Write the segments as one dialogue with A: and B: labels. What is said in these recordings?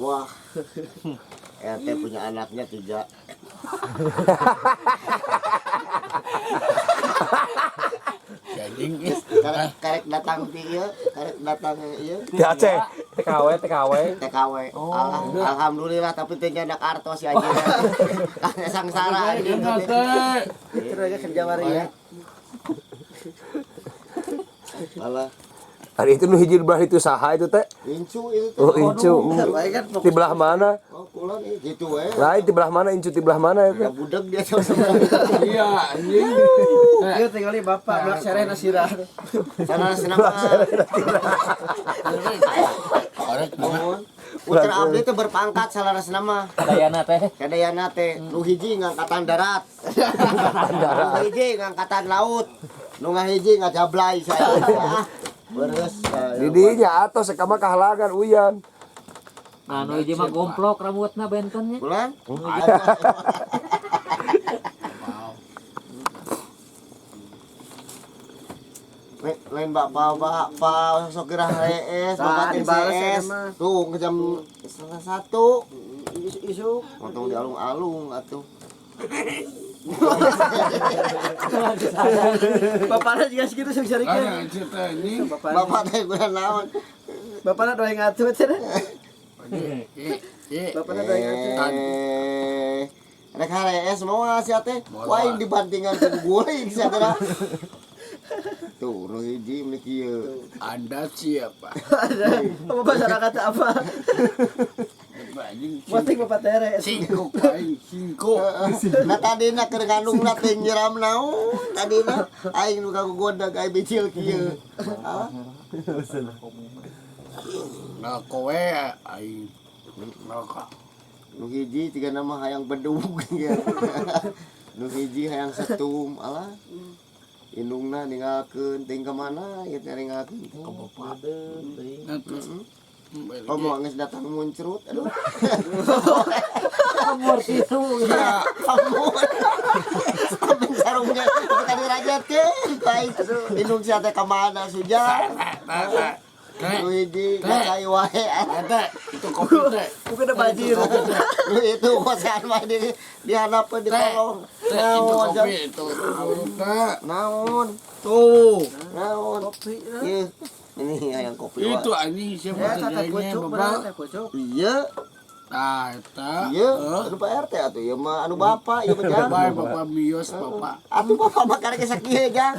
A: Wah. RT punya anaknya 3.
B: Anjing ih.
A: Karek datang ti ieu, karek datang ieu.
C: Di Aceh, TKW, TKW.
A: TKW. Alhamdulillah tapi teu nyandak artos si anjing. Sangsara anjing.
D: Itu aja kerja waria.
A: Alah,
C: Hari itu nu hiji di belah itu saha itu teh?
A: Incu itu teh.
C: Oh, incu.
D: Baik kan
C: Di belah mana?
A: Oh, kulon ieu gitu we.
C: Lain di belah mana incu di belah mana itu?
A: Ya budak dia sama-sama.
B: Iya anjing.
D: Ieu tinggali bapak belak sereh nasirah.
A: Sana senama.
B: Korek mana?
A: Putra abdi teh berpangkat salarasna mah.
E: Dayana teh.
A: Kadayana teh nu hiji ngangkatan darat. Nu hiji ngangkatan laut. Nu ngahiji ngajablay saya. Beres.
C: Di dinya atos seka mah kahalangan uyan.
E: Nah, nu hiji mah gomplok rambutna bentennya.
A: Bulan? Lain bapak bapak sok gerah rees bapak teh
D: Dibales
A: CS
D: eta mah.
A: tuh ke jam 12.30
D: Isu.
A: Untung di alung-alung atuh.
D: Bapaknya juga segitu sing sarikeun.
B: Ada cerita anjing.
A: Bapak teh guna naon?
D: Bapaknya doa ngatur cenah.
B: Ih,
D: Bapaknya doa ngatur.
A: Eh, rek HRS mau sia teh. Wah, ini dibantingan ku guling sia teh. Tuh, nu hiji meuni kieu.
B: Anda siapa?
D: Apa masyarakat apa?
B: Anjing.
D: Penting bapak tere.
B: Singkok aing, singkok.
A: Nah tadina keur ngandungna teh nyiram naon tadina aing nu kagogodag aing bicil kieu. Ah,
B: Nah kowe aing. Neraka.
A: Nu hiji tiga nama hayang bedug kieu. Nu hiji hayang setum alah. Indungna ninggalkeun ting ka mana ieu teh ninggalkeun teh.
B: Ke bapak.
A: Oh, mau geus datang muncrut aduh.
E: Amor tisu.
A: Ya, ampun. Sampai sarungnya kita dirajatkeun ku aing. Indung sia teh ka mana suja? Nu hiji kai wae.
B: Tete, itu kopi teh.
D: Bukan ada banjir.
A: Lu itu kosan mah di hadapan di kolong.
B: Teh, itu
A: Naon,
B: kopi itu. Teh.
A: Naon?
B: Tuh.
A: Naon?
D: Kopi.
A: Ieu. Ini hayang kopi wae.
B: Itu anjing siapa
D: Ya, tata
B: teh
D: pucuk,
B: bapak?
D: tata pucuk.
A: Iya,
B: Nah, eta.
A: iya, anu Pak RT atuh ieu mah anu bapak ieu mah jang.
B: Bapak, bapak bios, bapak.
A: Atuh bapak mah karek sakieu jang.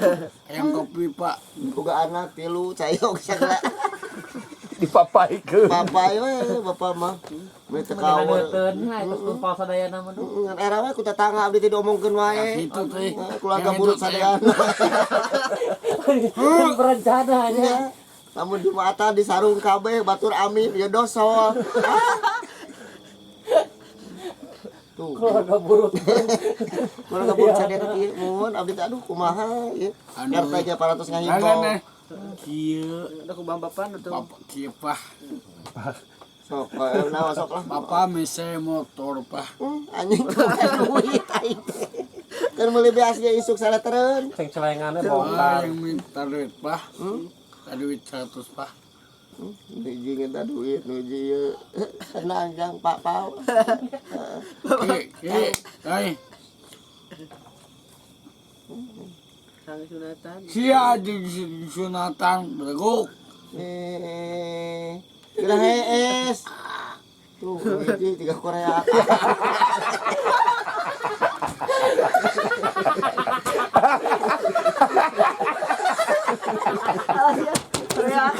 B: Ayam kopi, Pak.
A: Boga anak tilu cayok sagala.
C: Dipapaikeun.
A: Bapak we bapak mah. Meni teu kawe.
E: Meni nah itu tumpal sadayana mah duh.
A: Ngan era we ku tetangga abdi teh diomongkeun wae.
B: Itu teh.
A: Keluarga
B: Yang
A: buruk
B: itu, teh.
A: sadayana.
E: Kan berencana nya.
A: Iya. Lamun Jumatan di sarung kabeh batur amin ya dosol. Ah. Tuh,
E: Keluarga buruk.
A: keluarga buruk sadayana kieu mun abdi teh aduh kumaha ieu.
B: Anu.
A: RT ge 400 ngahimpong.
B: Nah, nah. Kieu,
D: Udah ku bapak tuh.
B: bapak kieu, Pak.
A: Sok, naon sok lah.
B: Bapak mese motor, Pak.
A: Anjing tuh kan duit aing teh. Kan meuli beas ge isuk saletereun.
C: Ceng celengannya
B: Wah,
C: bongkar.
B: yang minta duit, Pak. Minta duit 100, Pak.
A: Nu hiji minta duit, nu hiji ieu. Tenang jang Pak Pau.
B: Ki, ki, ai.
D: Sang sunatan.
B: Sia di sunatan beleguk.
A: Eh, kira hees. Tuh, nu hiji tiga Korea.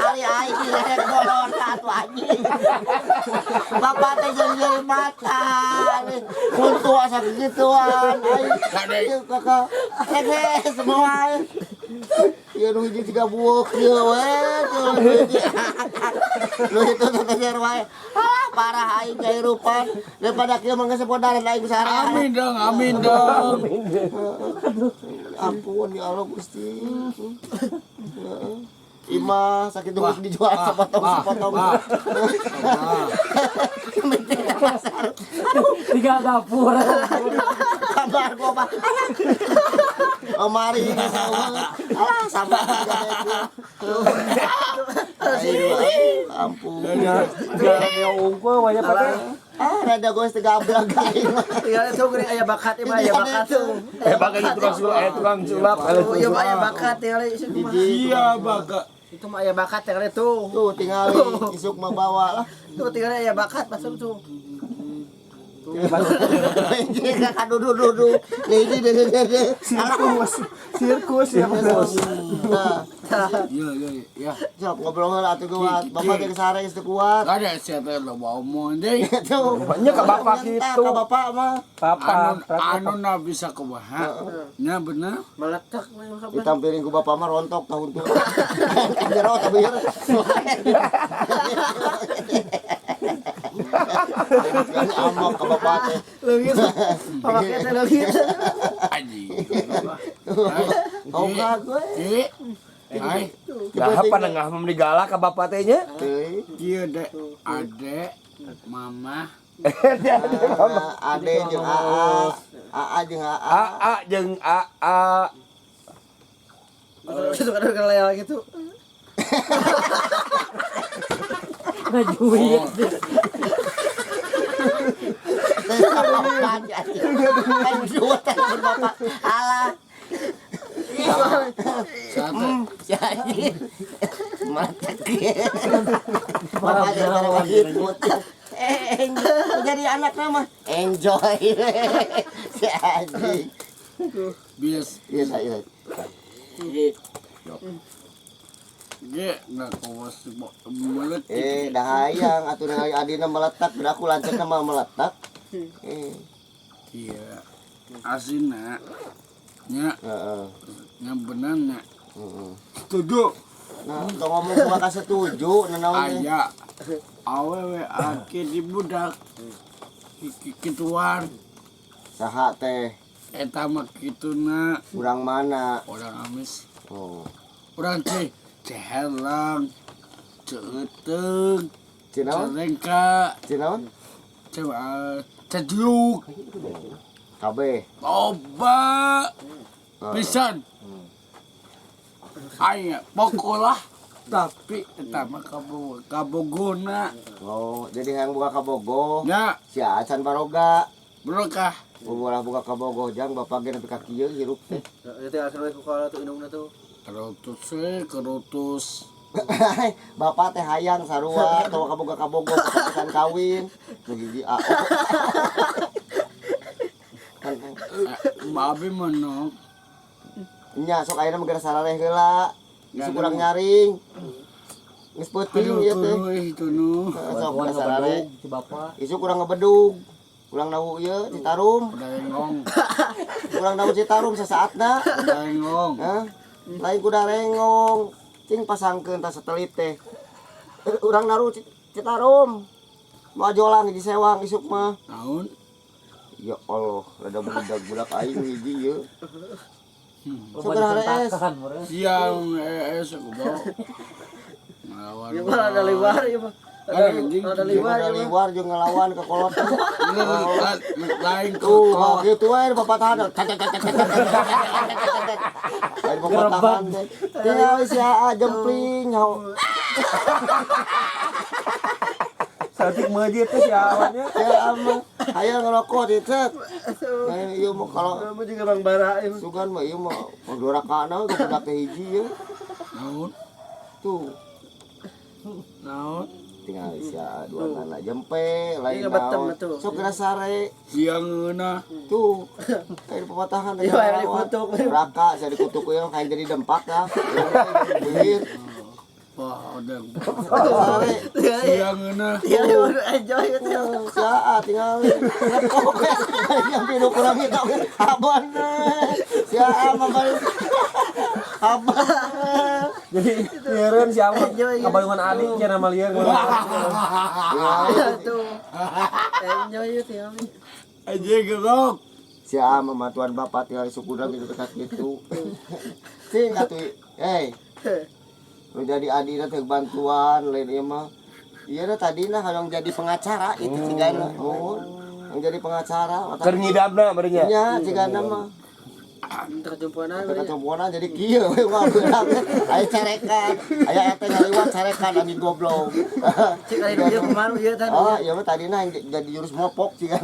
A: Ari aing direk bolon atuh anjing. Bapak teh jeung nyeri mata. Kuntu asa gituan aing. Ieu kakak. Hehe semua. Ieu nu hiji tiga buuk ieu we. Tuh nu hiji. Nu itu teh wae. Ah, parah aing kahirupan. Daripada kieu mah geus podaran aing sareng.
B: Amin dong, amin dong.
A: Ampun ya Allah Gusti. Heeh. Imah sakit tunggu dijual sepotong sepotong. Penting ke pasar.
E: Tiga dapur.
A: Kabar gua mah. Omari sama. Alah sama juga. Ampun.
C: Ya unggul banyak pakai.
A: Ah, rada gue teu gablak aing mah.
D: Tinggal itu geuning aya bakat ieu mah aya bakat tuh.
C: Eh pakai tukang sulap, tukang sulap.
D: Oh, ieu mah aya bakat tinggal isuk mah.
B: Iya baga.
D: Itu mah aya bakat tinggal itu.
A: Tuh tinggal isuk mah bawa lah.
D: Tuh tinggal aya bakat masuk tuh.
A: Anjing kakak dudu-dudu. Ini dede dede.
C: Sirkus, sirkus ya bos.
A: Nah,
B: Iya iya iya.
A: sok ngobrol heula atuh kuat. Bapak teh sare geus teu kuat.
B: Ada siapa lo bawa omong deh.
A: Tuh.
C: Banyak ke bapak gitu.
A: Ka bapak mah.
C: Papa.
B: Anu anu na bisa kumaha. Nya bener.
D: Meletak mah kapan.
A: Ditampilin ku bapak mah rontok tahun tuh. Jero tapi ya. Amok ke bapak teh.
D: Leungit. Pakai teh leungit.
B: Anjing.
A: Oh enggak gue.
B: Eh. Ai,
C: Nah, panengah mah galak ka bapak teh nya.
A: Teuing.
B: kieu deh ade mama
A: Ade jeung AA. AA jeung AA.
C: AA jeung AA.
D: Itu kan kelel gitu.
E: Ngajuit.
A: Kan dua telepon bapak. Alah.
B: sate
A: Jadi meletak. Bapak jangan gitu. Jadi anak nama enjoy. Si anjing.
B: bias
A: Iya, saya.
B: ge nggak kawas meletik.
A: Eh, dah hayang atuh ningali adina meletak, udah aku lanceukna mah meletak. Eh,
B: Iya. Asina nya
A: heeh.
B: nya bener nya.
A: Heeh.
B: Setuju.
A: Nah, tong ngomong gua ka setuju nanaon teh.
B: Aya awewe aki di budak kituan
A: Saha teh?
B: eta mah kituna
A: Urang mana?
B: orang amis
A: Oh.
B: orang ceh ceherlang ceuteng
A: Cinaon?
B: cerengka
A: Cinaon?
B: cejuk
A: Kabeh.
B: loba pisan aya pokolah tapi eta mah kabogona
A: Oh, jadi hayang buka kabogoh.
B: nya
A: Si Acan baroga.
B: berkah
A: Bobolah buka kabogoh jang bapak ge nepi ka kieu hirup teh.
D: Itu asal ku kalau tuh indungna tuh.
B: kerutus we kerutus
A: Bapak teh hayang sarua atawa kaboga kabogoh kapan kawin. Nu hiji a. Kan
B: Babe menok
A: nya sok ayeuna mah geura sarareh heula. Geus kurang nyaring. Geus peuting
B: aduh
A: ieu teh.
B: tunu ih tunu
A: Heeh, sok
E: Bantuan
A: geura sarareh.
E: ngebedug si bapak.
A: Isu kurang ngebedug. Kurang nawu ieu Citarum,
B: Kuda rengong
A: kurang nawu Citarum sasaatna.
B: kuda rengong
A: Hah? Lain kuda rengong. Cing pasangkeun tas satelit teh. Eh, urang naruh Citarum. Mau jolang di sewang isuk mah.
B: naon
A: Ya Allah, rada budak-budak aing hiji ieu.
E: Loba
A: Sok geura HRS.
E: disentakan meureun.
B: siang aku bawa ngelawan
D: Ya mah ada liwar ya mah.
B: Ada anjing.
D: Ada
A: Jeung
D: liwar
A: ada
D: ya mah.
A: liwar jeung ngelawan ke kolot.
B: Lain
A: Tuh,
B: kok
A: gitu we papatahan. Tek tek tek tek tek, tek, tek, tek, tek. Lain papatahan teh. Tinggal si AA jempling nyaho.
C: Satik meujit teh si awalnya.
A: Ya mah hayang ngerokok dicek. Lain ieu mah kalau
D: Kamu juga Bang Bara ya mah.
A: sugan mah ieu mah dorakana ge budak teh hiji ye.
B: naon
A: Tuh,
B: naon
A: tinggal si AA dua nana jempe lain
D: Ini ngebetem
A: naon.
D: tuh.
A: Sok geura sare.
B: siang ngeunah
A: Tuh, kayak pepatahan
D: Iya, yang dikutuk.
A: Raka, saya dikutuk ya, kayak jadi dempak lah. Beuhir.
B: wah udah
A: Sare.
B: siang ngeunah
D: Ya enjoy gitu.
A: Sia tinggal ngerokok. Yang pilu kurang itu abon. Sia mah balik. Abon.
C: Jadi lieureun si Awang. Kabalungan adik cenah mah lieur.
D: Tuh. Enjoy gitu ya.
B: anjing gerok
A: Sia mah mantuan bapak tinggal suku urang gitu tekat gitu. Cing atuh, hey. Lu jadi adina teh bantuan lain ieu mah. Iya dah tadina hayang jadi pengacara itu cigana. Muhun. Yang jadi pengacara.
C: Keur nyidamna beureun nya.
A: Nya cigana mah.
D: Teu kajumpuanan.
A: Teu kajumpuanan jadi kieu we mah beurang. Aya carekan, aya eta ngaliwat carekan anjing goblok.
D: Cik aya ieu kumaha ieu tadi.
A: Oh, iya mah tadina jadi jurus mopok sih kan.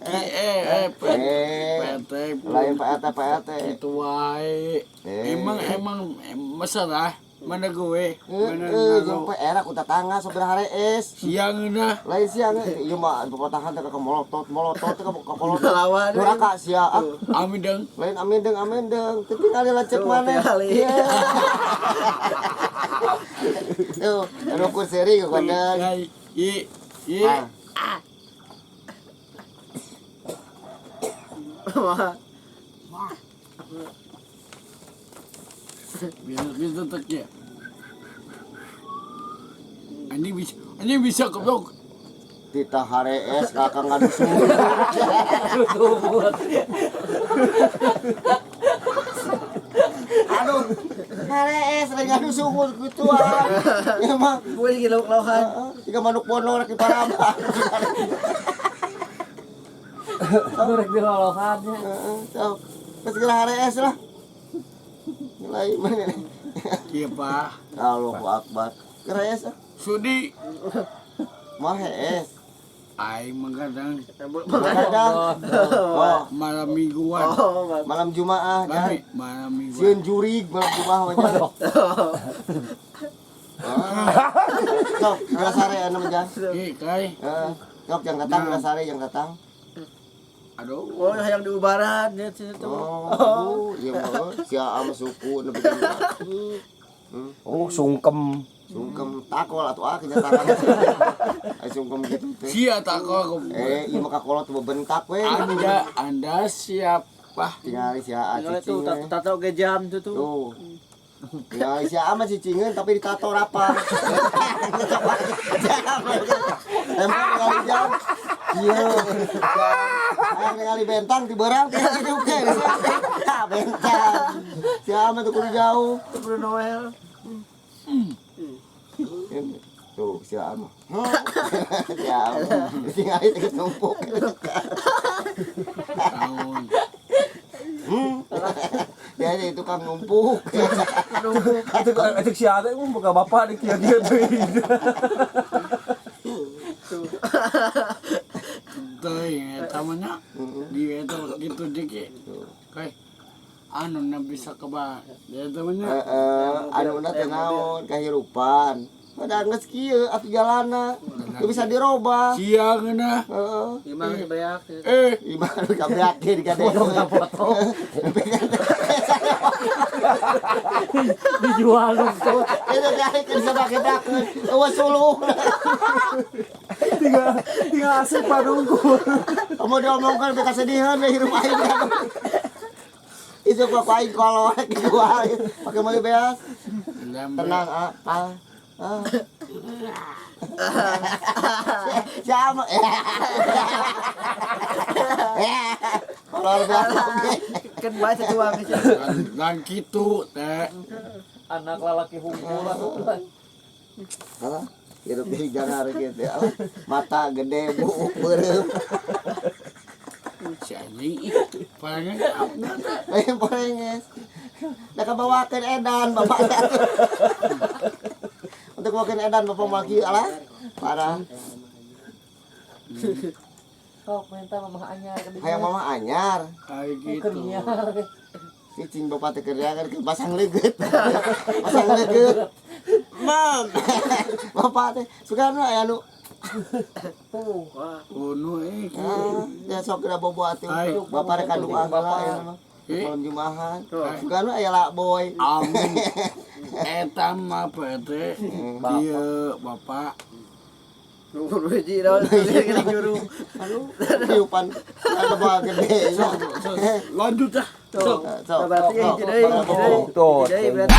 B: Eh PT
A: Lain PRT PRT.
B: Itu wae. Emang emang masalah mana gue mana
A: Jeung PR aku tetangga sabaraha rees.
B: Siang nah.
A: Lain siang ieu mah pepatahan teh ka molotot molotot teh ka kolotot.
D: Lawan.
A: Duraka sia.
B: Amin deng.
A: Lain amin deng amin deng. Teu tingali lanceuk maneh. Tuh, anu ku seri ku kodeng.
B: I i.
D: Wah.
B: Bisa bisa ya. Anjing bisa goblok.
A: Tita harees kakang ngadu sumur. Aduh, harees lagi ngadu sumur gituan. Emang
D: gue lagi lauk-laukan.
A: Tiga manuk bono rek diparama.
E: Rek dilolohan nya.
A: Heeh, sok. Geus geura harees lah. Mulai mana nih?
B: Iya, Pak.
A: Allahu Akbar. Geura es.
B: Sudi.
A: Mah hees.
B: Aing menggadang.
A: Menggadang. Oh,
B: malam mingguan.
D: Oh,
A: malam Jumaah.
B: Malam mingguan.
A: Sieun jurig malam Jumaah mah. Sok, geura sare anu mah jang.
B: Ih, kai.
A: Heeh. Sok yang datang geura sare yang datang.
B: Aduh.
D: Oh, hayang diubaran dia situ.
A: Oh, iya mah sia ama suku nu bikin.
C: Oh, sungkem.
A: Sungkem takol atuh ah kenyataan. Ai sungkem gitu teh.
B: Sia takol.
A: Eh, ieu mah kakolot bebentak we.
B: Anda siapa?
A: Tingali sia
D: cicing.
A: Tuh,
D: tato ge jam tuh tuh.
A: Tuh. Tingali sia ama cicingeun tapi ditato rapa. Emang tingali jam. Iya. Hayang tingali bentang di berang tinggal hidup ge. Ah, bentang. Sia ama tuh kudu jauh.
D: Kudu Noel.
A: Tuh, si Ama. Si Ama. Tingali teh numpuk.
B: Tahun.
A: Ya itu tukang numpuk.
C: Itu si Ade mah buka bapak di kieu-kieu teuing.
B: Teuing eta mah nya. Di eta kitu diki. Kai. Anu na bisa keba. Eta mah nya.
A: Heeh, anu na teh naon kahirupan. Padahal geus kieu atuh jalanna. Teu bisa dirobah.
B: Sia geunah.
A: Heeh.
D: Imah beak.
B: Eh,
A: Imah nu kabeakeun ka deui.
E: Dijual tuh.
A: Itu teh keur sabake-bakeun. Eueuh suluh.
C: Tinggal asup padungku.
A: Kamu diomongkan beka sedihan we hirup aing. Itu gua ku aing kolot dijual pakai meuli beas. Tenang ah. Ah. Siapa? Kolor beas oge.
D: Kan bae tuang sih.
B: Dan kitu teh.
E: Anak lalaki hungkul atuh.
A: Alah, hirup di jangar gitu ya. Mata gede buuk beureum.
B: Si anjing ih. Palingnya
A: Lain porenges. Da kabawakeun edan bapak. Untuk bawakeun edan bapak mah kieu alah. Parah.
E: Sok minta mamah anyar.
A: Hayang mama anyar.
B: Kayak gitu.
A: Cicing bapak teh kerja kan pasang leget. Pasang leget. Mam. Bapak teh sugana aya nu
E: Tuh.
B: Kuno eh.
A: Ah, ya sok kena bobo atuh.
B: Ai.
A: Bapak rek doa heula aya mah. Malam Jumahan. Sugana aya lak boy.
B: Amin. Eta mah PT. Ieu bapak.
D: Nunggu hiji daun gini juru.
A: Aduh, tiupan ada bawa gede.
B: Lanjut ah.
D: Tuh.
A: Sok.
D: Berarti hiji deui, hiji deui.
C: Tuh.
D: Hiji deui berarti.